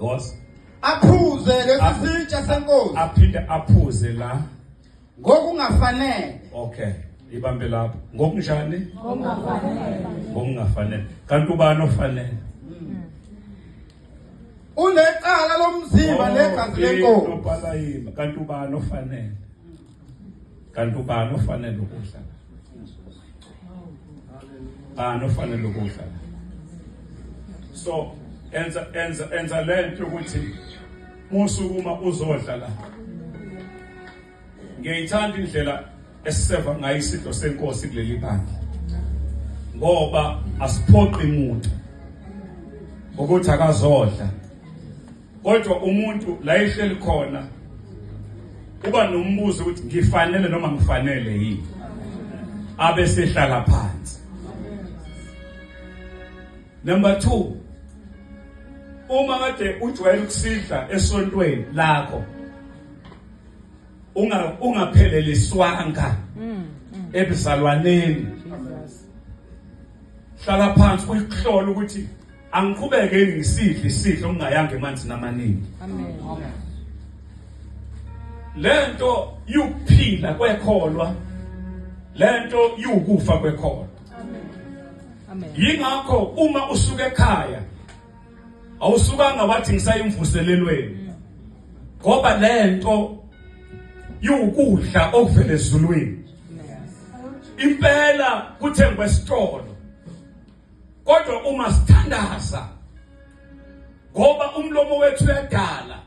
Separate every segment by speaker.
Speaker 1: Was
Speaker 2: Aphuze lesi sitsha senkosi.
Speaker 1: Aphinde aphuze la.
Speaker 2: Ngokungafanele.
Speaker 1: Okay. Ibambe lapho. Ngokunjani?
Speaker 3: Ngokungafanele.
Speaker 1: Ngokungafanele. Kanti ubani ofanele?
Speaker 2: Unecala lomzimba
Speaker 1: oh,
Speaker 2: negazi lenkosi.
Speaker 1: Nobhalayima. Kanti ubani ofanele? Kanti ubani ofanele ukudla? Bani ofanele ukudla? So enza enza enza lento ukuthi musukuma uzodla la. Ngiyayithanda indlela esiseva ngayo isidlo senkosi kuleli bandla. Ngoba asiphoqi umuntu ukuthi akazodla. Kodwa umuntu la ehleli khona uba nombuzo ukuthi ngifanele noma ngifanele yini. Abe sehlala phansi. Number 2 uma kade ujwayele ukusidla esontweni lakho unga ungapheleliswanga ebuzalwaneni hlala phansi uyikuhlola ukuthi angiqhubeke yini ngisidle isidlo ngingayanga emanzini amaningi
Speaker 3: Amen.
Speaker 1: lento yukuphila kwekholwa lento yukufa kwekholwa
Speaker 3: Amen.
Speaker 1: yingakho uma usuka ekhaya awusukanga wathi ngisayimvuselelweni ngoba lento iwukudla okuvela ezulwini impela kuthengwa esitolo kodwa uma sithandaza ngoba umlomo wethu uyadala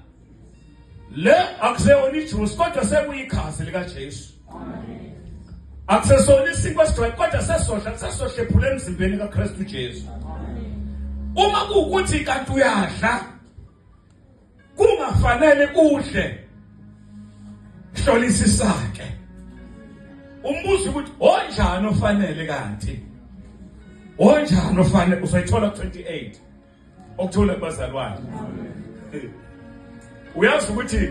Speaker 1: le akuseyona ijuice kodwa sekuyikhazi likaJesu akusesona isinkwa esigcwele kodwa sesodla sesohlephula emzimbeni kaKristu Jesu uma kuwukuthi kanti uyadla kungafanele udle hlolisisa ke umbuzo ukuthi onjani ofanele kanti onjani ofanele uzoyithola ku-28 okuthola kubazalwane uyazi ukuthi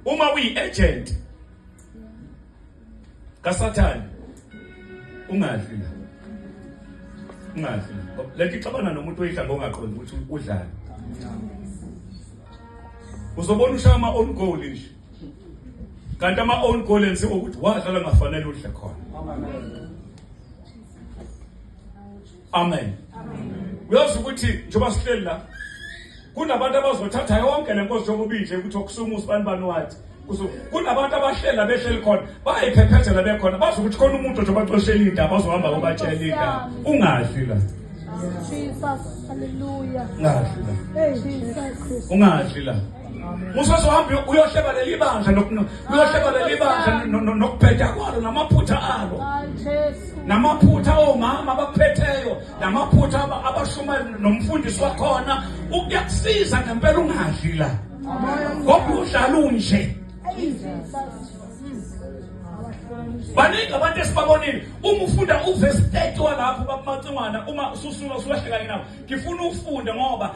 Speaker 1: uma uyi-agent kaSathane ungadli la ungadli la lento ixabana nomuntu oyidla ngongaqondi ukuthi udlani uzobona ushaya ama-own goal nje kanti ama-own goal enziwa ukuthi wadlala ngafanele udle khona amen uyazi ukuthi njengoba sihleli la kunabantu abazothatha yonke le nkosi njengoba ubinje ukuthi okusuma usibani bani wathi kunabantu abahlela behleli khona bayiphephethela bekhona bazi ukuthi khona umuntu nje obacoshela indaba azohamba kobatshela indaba ungadli la
Speaker 3: Jesus hallelujah
Speaker 1: ungadli la
Speaker 3: Jesus
Speaker 1: ungadli la Musazohamba uyohleba leli bandla uyohleba leli bandla nokubheda kwalo namaphutha alo. Namaphutha omama abakuphetheyo, namaphutha abashumayeli nomfundisi wakhona ukuyakusiza ngempela ungadli la. Ngoba udlala unje. Baningi abantu esibabonile uma ufunda uvesi 30 walapho babamacingwana uma ususuka usuwehleka nabo ngifuna ufunde ngoba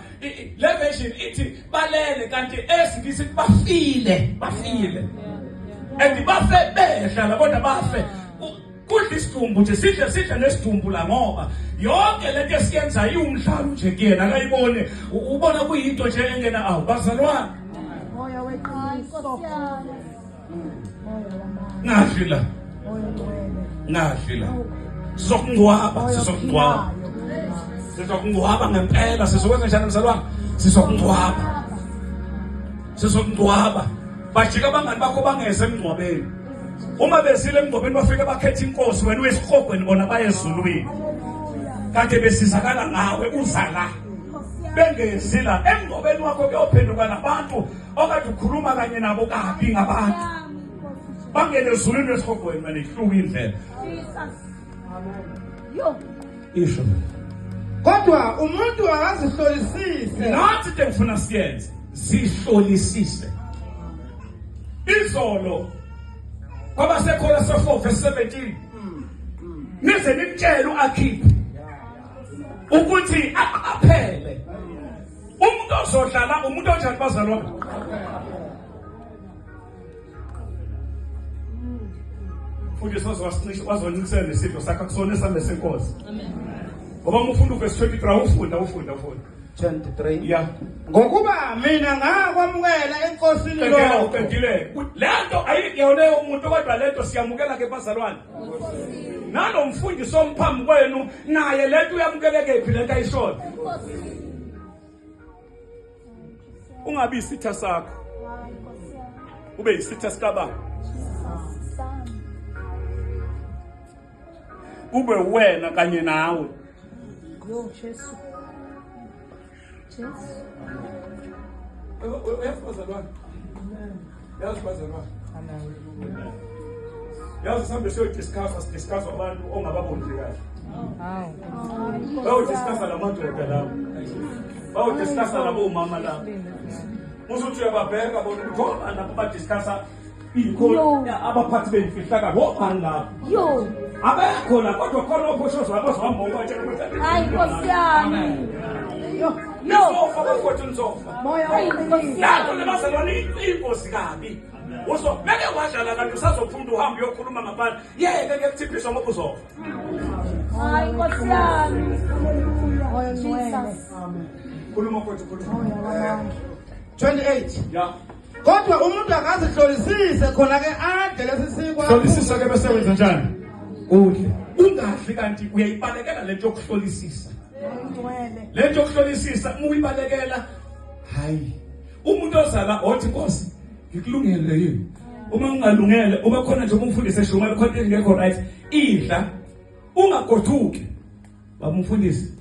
Speaker 1: le version ithi balele kanti esingisi bafile bafile and bafe behla la kodwa bafe kudla isidumbu nje sidle sidle nesidumbu la ngoba yonke lento esiyenza iwumdlalo nje kuyena akayibone ubona kuyinto nje engena awu bazalwane
Speaker 3: moya weqiniso
Speaker 1: ngadli la ngadli la sizokungcwaba sizokungcwaba sizokungcwaba ngempela sizokwenza njani mzalwane sizokungcwaba sizokungcwaba bajika abangani bakho bangeze emngcwabeni uma bezile emngcwabeni bafike bakhetha inkosi wena uyesihogweni bona baye ezulwini kade besizakala ngawe uza la bengezi la emngcwabeni wakho kuyophenduka nabantu okade ukhuluma kanye nabo kabi ngabantu bangene ezulwini esihogweni manje ihluka indlela isho
Speaker 2: kodwa umuntu akazihlolisise
Speaker 1: nathi into engifuna siyenze zihlolisise izolo kwabasekhola se-4 verse 17 nize nimtshele u-akhiphe ukuthi aqaphele umuntu ozodlala umuntu onjani bazalwane futhi soze wazoncisela nesidlo sakho akusona esame senkosi ngoba uma ufunda uvesi 23 ufunda ufunda ufunda
Speaker 2: 23.
Speaker 1: Yeah.
Speaker 2: Ngokuba mina ngakwamukela eNkosini
Speaker 1: Qedela
Speaker 2: lokho.
Speaker 1: uqedile. Lento ayiyona umuntu kodwa lento siyamukela ke bazalwane. Nalo mfundisi omphambi kwenu naye lento uyamukeleke phi lento ayishoyo. Ungabi isitha sakho. Ube isitha sikababa. Kube wena kanye nawe.
Speaker 3: Yo Jesu. Jesu.
Speaker 1: Uyazi bazalwane. Yazi bazalwane. Yazi sihambe siyodiscussa, sidiscussa abantu ongababoni kahle.
Speaker 3: Hawu.
Speaker 1: Bayodiscussa la madoda lawo. Bayodiscussa labo mama labo. Uzothi uyababheka bona ukuthi obani lapho badiscussa ikhona abaphathi bemfihlakalo obani lapho.
Speaker 3: Yo.
Speaker 1: Abekho la kodwa khona ophoshozo abazohamba ubatshela ukuthi
Speaker 3: Hayi Nkosi yami. Yo.
Speaker 1: Nizofa bafowethu nizofa.
Speaker 3: Moya weqiniso.
Speaker 1: Lapho lebazalwane ingozi kabi. Uzo meke wadlala kanti usazophuma uhambe uyokhuluma ngaphandle. Yeke ke kuthiphiswa ngoba uzofa.
Speaker 3: Hayi Nkosi yami. Hallelujah. Jesus.
Speaker 2: Amen.
Speaker 1: Khuluma mfowethu khuluma.
Speaker 2: 28.
Speaker 1: Ya.
Speaker 2: Kodwa umuntu akazihlolisise khona ke adle lesi sinkwa.
Speaker 1: Hlolisisa ke bese wenza njani? Udle. Ungadli kanti uyayibalekela lento yokuhlolisisa. Lento yokuhlolisisa uma uyibalekela hayi. Umuntu ozala othi Nkosi ngikulungele yini? Uma ungalungele ube khona nje umfundisi eshumela khona engekho right idla ungagodhuki. Baba umfundisi,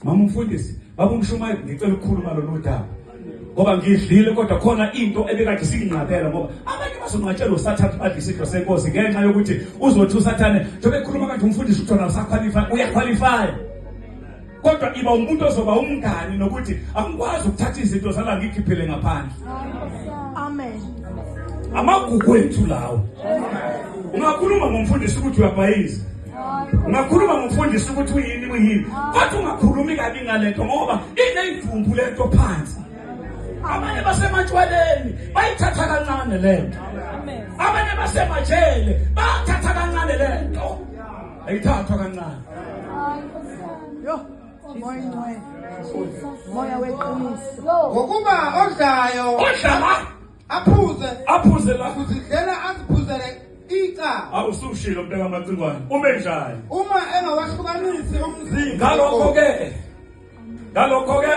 Speaker 1: mama umfundisi, baba umshumayeli ngicela ukukhuluma lolu daba. Ngoba ngidlile kodwa khona into ebekade singinqabela ngoba abanye bazonqatshelwa uSathane badla isidlo senkosi ngenxa yokuthi uzothi uSathane njengoba ekhuluma kanje umfundisi uthona usaqualify uyaqualify. Kodwa iba umuntu ozoba umngani nokuthi angikwazi ukuthatha izinto zala ngikhiphele ngaphandle.
Speaker 3: Amen.
Speaker 1: Amagugu ethu lawo. Ungakhuluma ngomfundisi ukuthi uyabhayiza. Ungakhuluma ngomfundisi ukuthi uyini uyini. Kodwa ungakhulumi kabi ngalento ngoba ineyidumbu lento phansi. Abanye basematshwaleni bayithatha kancane lento. Abanye basemajele bayathatha kancane lento. Ayithathwa kancane.
Speaker 3: Yo. Moya ngcwele. Moya weqiniso.
Speaker 2: Ngokuba odlayo
Speaker 1: Odlala
Speaker 2: aphuze
Speaker 1: aphuze la.
Speaker 2: uzidlela aziphuzele icala.
Speaker 1: Awusushilo mntaka Macingwane. Ume njani?
Speaker 2: Uma engawahlukanisi umzimba.
Speaker 1: Ngalokho ke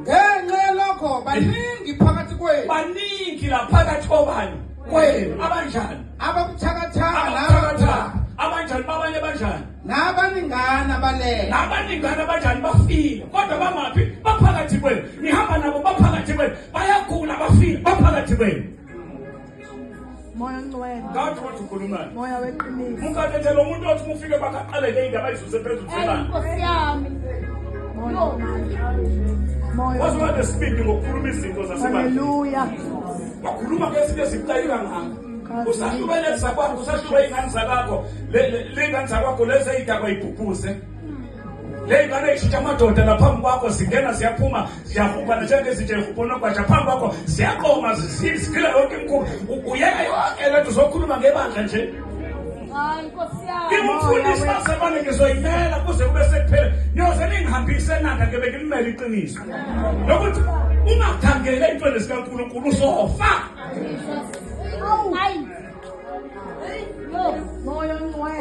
Speaker 2: Ngenxa yalokho baningi phakathi kwenu
Speaker 1: baningi la phakathi kobani kwenu abanjani
Speaker 2: ababuthakathaka
Speaker 1: abathakathaka abanjani babanye banjani
Speaker 2: nabaningana balele.
Speaker 1: Nabaningana abanjani bafile kodwa bamaphi baphakathi kwenu nihamba nabo baphakathi kwenu bayagula bafile baphakathi kwenu.
Speaker 3: Moya ngcwele.
Speaker 1: Ngathi wathi ukhulumani.
Speaker 3: Moya weqiniso.
Speaker 1: Mukathethe lo muntu othi ufike bakaqaleke indaba ayisuse phezulu sebani.
Speaker 3: Nkosi yami. Moya.
Speaker 1: Waze wanesibindi ngokukhuluma izinto zasebandleni.
Speaker 3: Hallelujah.
Speaker 1: Wakhuluma ngezinto ezibucayi kangaka. Usahlubene zakwakho, usahlube ingane zakakho, le ngane zakwakho lezi eyidakwa ibhubhuze. Le ngane eyishintsha amadoda laphambi kwakho zingena ziyaphuma ziyahubana njengezinja ehubha nogwaja phambi kwakho ziyaqoma zigila yonke imikhuba. Uyeka yonke lento uzokhuluma ngebandla nje.
Speaker 3: Hayi Nkosi yami.
Speaker 1: Ngimfundisi bazalwane ngizoyimela kuze kube sekuphela. Niyoze ningihambise nanda ngebe ngilimele iqiniso. Nokuthi ungakhangele intweni zikaNkulunkulu uzofa.
Speaker 3: Hayi. Yo. Moya ngcwele.